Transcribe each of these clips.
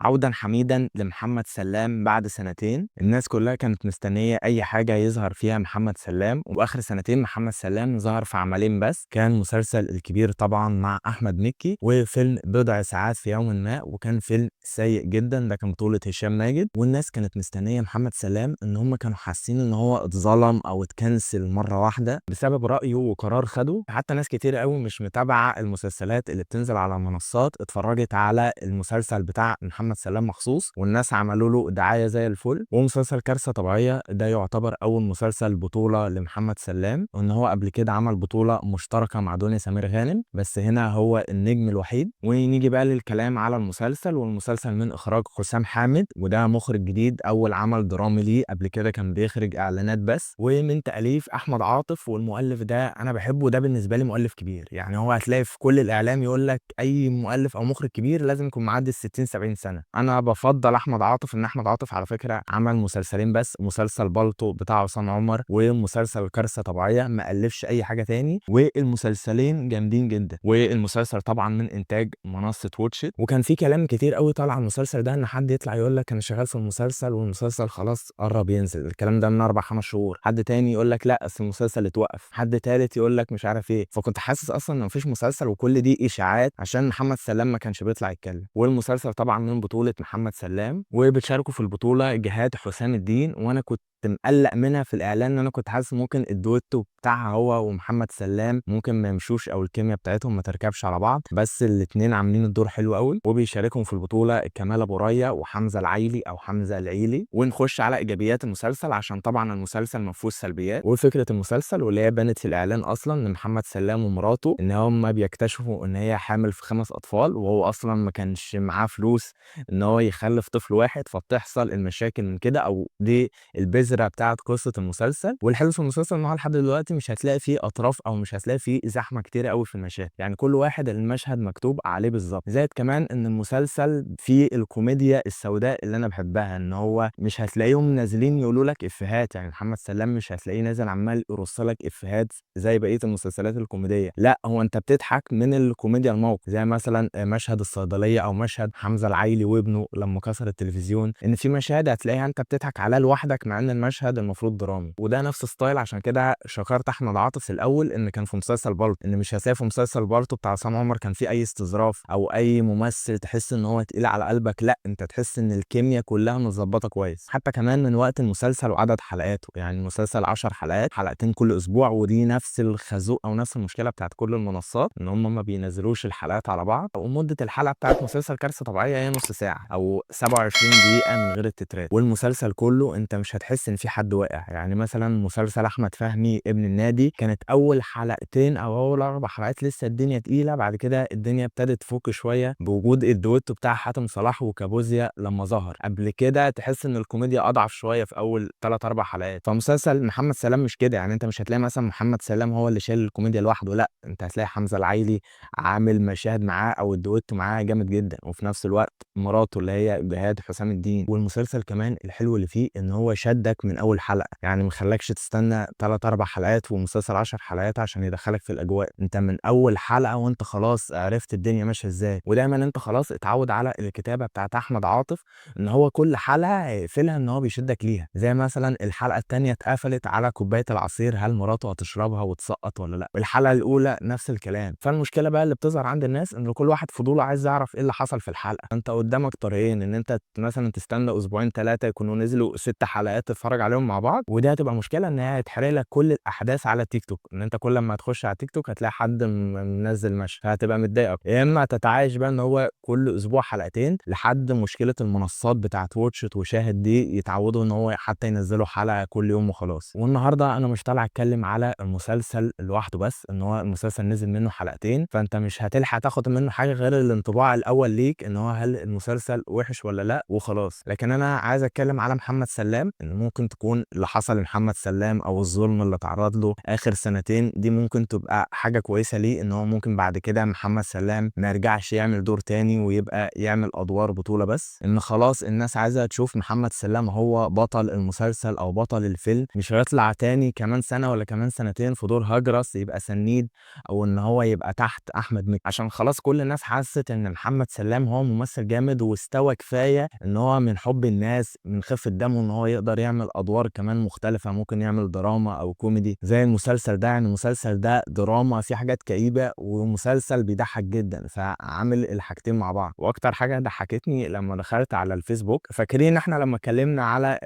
عودًا حميدًا لمحمد سلام بعد سنتين. الناس كلها كانت مستنية أي حاجة يظهر فيها محمد سلام، وآخر سنتين محمد سلام ظهر في عملين بس، كان مسلسل الكبير طبعًا مع أحمد مكي، وفيلم بضع ساعات في يوم ما، وكان فيلم سيء جدًا، ده كان بطولة هشام ماجد. والناس كانت مستنية محمد سلام إن هم كانوا حاسين إن هو اتظلم أو اتكنسل مرة واحدة بسبب رأيه وقرار خده. حتى ناس كتير أوي مش متابعة المسلسلات اللي بتنزل على المنصات اتفرجت على المسلسل بتاع محمد سلام مخصوص، والناس عملوا له دعاية زي الفل. ومسلسل كارثة طبيعية ده يعتبر أول مسلسل بطولة لمحمد سلام، وإن هو قبل كده عمل بطولة مشتركة مع دنيا سمير غانم، بس هنا هو النجم الوحيد. ونيجي بقى للكلام على المسلسل، والمسلسل من إخراج حسام حامد، وده مخرج جديد، أول عمل درامي ليه، قبل كده كان بيخرج إعلانات بس. ومن تأليف أحمد عاطف، والمؤلف ده أنا بحبه، ده بالنسبة لي مؤلف كبير، يعني هو هتلاقي في كل الإعلام يقول لك أي مؤلف أو مخرج كبير لازم يكون معدي ال60 70 سنة. أنا بفضل أحمد عاطف، إن أحمد عاطف على فكرة عمل مسلسلين بس، مسلسل بالطو بتاع عصام عمر ومسلسل كارثة طبيعية، ما ألفش أي حاجة تاني، والمسلسلين جامدين جدا. والمسلسل طبعا من إنتاج منصة Watch It. وكان في كلام كتير قوي طالع على المسلسل ده، إن حد يطلع يقول لك أنا شغال في المسلسل والمسلسل خلاص قرب ينزل، الكلام ده من 4 5 شهور، حد تاني يقول لك لا أصل المسلسل اتوقف، حد تالت يقول لك مش عارف إيه. فكنت حاسس أصلا إن مفيش مسلسل وكل دي إشاعات عشان محمد سلام ما كانش بيطلع يتكلم. والمسلسل طبعا من بطولة محمد سلام، وبتشاركه في البطولة جهاد حسام الدين، وأنا كنت مقلق منها في الإعلان، إن أنا كنت حاسس ممكن الدويتو بتاعها هو ومحمد سلام ممكن ما يمشوش أو الكيمياء بتاعتهم ما تركبش على بعض، بس الاتنين عاملين الدور حلو قوي. وبيشاركهم في البطولة كمال أبو ريا وحمزة العيلي أو حمزة العيلي. ونخش على إيجابيات المسلسل، عشان طبعا المسلسل ما فيهوش سلبيات. وفكرة المسلسل واللي هي بانت في الإعلان أصلا لمحمد سلام ومراته، إن هم بيكتشفوا إن هي حامل في 5 أطفال، وهو أصلا ما كانش معاه فلوس إن هو يخلف طفل واحد، فبتحصل المشاكل من كده، أو دي البذرة بتاعت قصة المسلسل. والحلو في المسلسل إن هو لحد دلوقتي مش هتلاقي فيه أطراف أو مش هتلاقي فيه زحمة كتير قوي في المشاهد، يعني كل واحد المشهد مكتوب عليه بالظبط. زائد كمان إن المسلسل فيه الكوميديا السوداء اللي أنا بحبها، إن هو مش هتلاقيهم نازلين يقولوا لك إفيهات، يعني محمد سلام مش هتلاقيه نازل عمال يرص لك إفيهات زي بقية المسلسلات الكوميدية، لا هو أنت بتضحك من الكوميديا الموقف، زي مثلا مشهد الصيدلية أو مشهد حمزة العيلي وابنه لما كسر التلفزيون، إن في مشاهد هتلاقيها أنت بتضحك عليها لوحدك مع إن المشهد المفروض درامي. وده نفس style، عشان كده شكرت أحمد عاطف الأول إن كان في مسلسل بالطو، إن مش هتلاقي في مسلسل بالطو بتاع عصام عمر كان في أي استظراف أو أي ممثل تحس إن هو تقيل على قلبك، لا أنت تحس إن الكيمياء كلها متظبطة كويس. حتى كمان من وقت المسلسل وعدد حلقاته، يعني المسلسل 10 حلقات، حلقتين كل أسبوع، ودي نفس الخازوق أو نفس المشكلة بتاعت كل المنصات، إن هم ما بينزلوش الحلقات على بعض. ومدة الحلقة بتاعت مسلسل كارثة طبيعية هي نص ساعة أو 27 دقيقة من غير التترات، والمسلسل كله أنت مش هتحس إن في حد واقع. يعني مثلا مسلسل أحمد فهمي ابن النادي كانت أول حلقتين أو أول 4 حلقات لسه الدنيا تقيلة، بعد كده الدنيا ابتدت تفك شوية بوجود الدويتو بتاع حاتم صلاح وكابوزيا لما ظهر. قبل كده تحس إن الكوميديا أضعف شوية في أول 3 4 حلقات. فمسلسل محمد سلام مش كده، يعني أنت مش هتلاقي مثلا محمد سلام هو اللي شايل الكوميديا لوحده، لا أنت هتلاقي حمزة العيلي عامل مشاهد معاه أو الدويتو معاه جامد جدا، وفي نفس الوقت مراته اللي هي جهاد حسام الدين. والمسلسل كمان الحلو اللي فيه إن هو شدك من أول حلقة، يعني ما خلاكش تستنى 3 4 حلقات ومسلسل 10 حلقات عشان يدخلك في الأجواء، أنت من أول حلقة وأنت خلاص عرفت الدنيا ماشية إزاي. ودايما أنت خلاص اتعود على الكتابة بتاعت أحمد عاطف، إن هو كل حلقة هيقفلها إن هو بيشدك ليها، زي مثلا الحلقة التانية اتقفلت على كوباية العصير، هل مراته هتشربها وتسقط ولا لا، والحلقة الأولى نفس الكلام. فالمشكلة بقى اللي بتظهر عند الناس إن كل واحد فضوله عايز يعرف إيه اللي حصل في الحلقة. أنت قدامك طريقين، إن أنت مثلا تستنى أسبوعين 3 يكونوا نزلوا 6 حلقات تتفرج عليهم مع بعض، وده هتبقى مشكلة إن هي هيتحرق لك كل الأحداث على تيك توك، إن أنت كل ما هتخش على تيك توك هتلاقي حد منزل مشهد، فهتبقى متضايق أكتر. يا إما تتعايش بقى إن هو كل أسبوع حلقتين لحد مشكلة المنصات بتاعت Watch It وشاهد دي يتعودوا إن هو حتى ينزلوا حلقة كل يوم وخلاص. والنهارده أنا مش طالع أتكلم على المسلسل لوحده بس، إن هو المسلسل نزل منه حلقتين، فأنت مش هتلحق تاخد منه حاجة غير الانطباع الأول ليك إن هو هل المسلسل وحش ولا لأ وخلاص. لكن أنا عايز أتكلم على محمد سلام، إن ممكن ممكن تكون اللي حصل لمحمد سلام أو الظلم اللي اتعرض له آخر سنتين دي ممكن تبقى حاجة كويسة ليه، إن هو ممكن بعد كده محمد سلام ما يرجعش يعمل دور تاني ويبقى يعمل أدوار بطولة بس، إن خلاص الناس عايزة تشوف محمد سلام هو بطل المسلسل أو بطل الفيلم، مش هيطلع تاني كمان سنة ولا كمان سنتين في دور هجرس يبقى سنيد أو إن هو يبقى تحت أحمد مكي، عشان خلاص كل الناس حست إن محمد سلام هو ممثل جامد واستوى كفاية إن هو من حب الناس، من خفة دمه، إن هو يقدر يعمل أدوار كمان مختلفة، ممكن يعمل دراما أو كوميدي زي المسلسل ده. يعني المسلسل ده دراما فيه حاجات كئيبة ومسلسل بيضحك جدا، فعامل الحاجتين مع بعض. وأكتر حاجة ضحكتني لما دخلت على الفيسبوك، فاكرين إحنا لما اتكلمنا على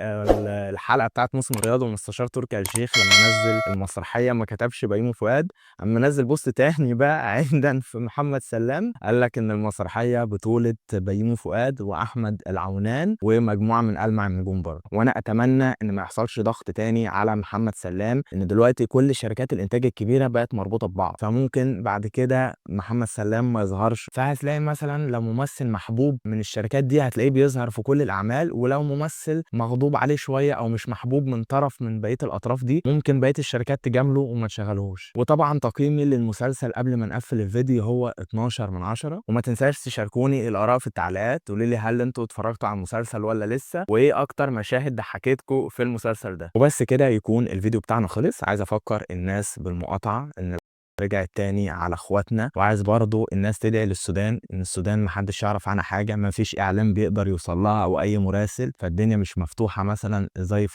الحلقة بتاعت موسم الرياض ومستشار تركي آل الشيخ لما نزل المسرحية ما كتبش بيومي فؤاد، أما نزل post تاني بقى عندًا في محمد سلام، قال لك إن المسرحية بطولة بيومي فؤاد وأحمد العونان ومجموعة من ألمع النجوم برضه. وأنا أتمنى إن ما يحصلش ضغط تاني على محمد سلام، إن دلوقتي كل شركات الإنتاج الكبيرة بقت مربوطة ببعض، فممكن بعد كده محمد سلام ما يظهرش، فهتلاقي مثلًا لو ممثل محبوب من الشركات دي هتلاقيه بيظهر في كل الأعمال، ولو ممثل مغضوب عليه شوية أو مش محبوب من طرف من بقية الأطراف دي ممكن بقية الشركات تجامله وما تشغلهوش. وطبعًا تقييمي للمسلسل قبل ما نقفل الفيديو هو 12 من 10، وما تنساش تشاركوني الآراء في التعليقات، تقولوا لي هل انتوا اتفرجتوا على المسلسل ولا لسه، وإيه أكتر مشاهد ضحكتكم في المسلسل ده. وبس كده يكون الفيديو بتاعنا خلص. عايز أفكر الناس بالمقاطعة إن رجعت تاني على اخواتنا، وعايز برضو الناس تدعي للسودان، ان السودان محدش يعرف عنها حاجة، مفيش اعلام بيقدر يوصل لها او اي مراسل، فالدنيا مش مفتوحة مثلا زي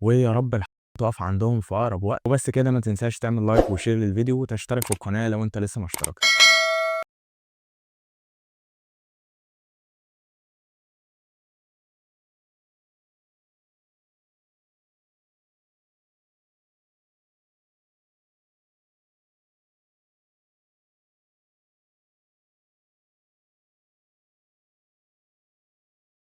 ويا رب تقف عندهم في اقرب وقت. وبس كده، ما تنساش تعمل like و share للفيديو وتشترك في القناة لو انت لسه ما اشتركتش.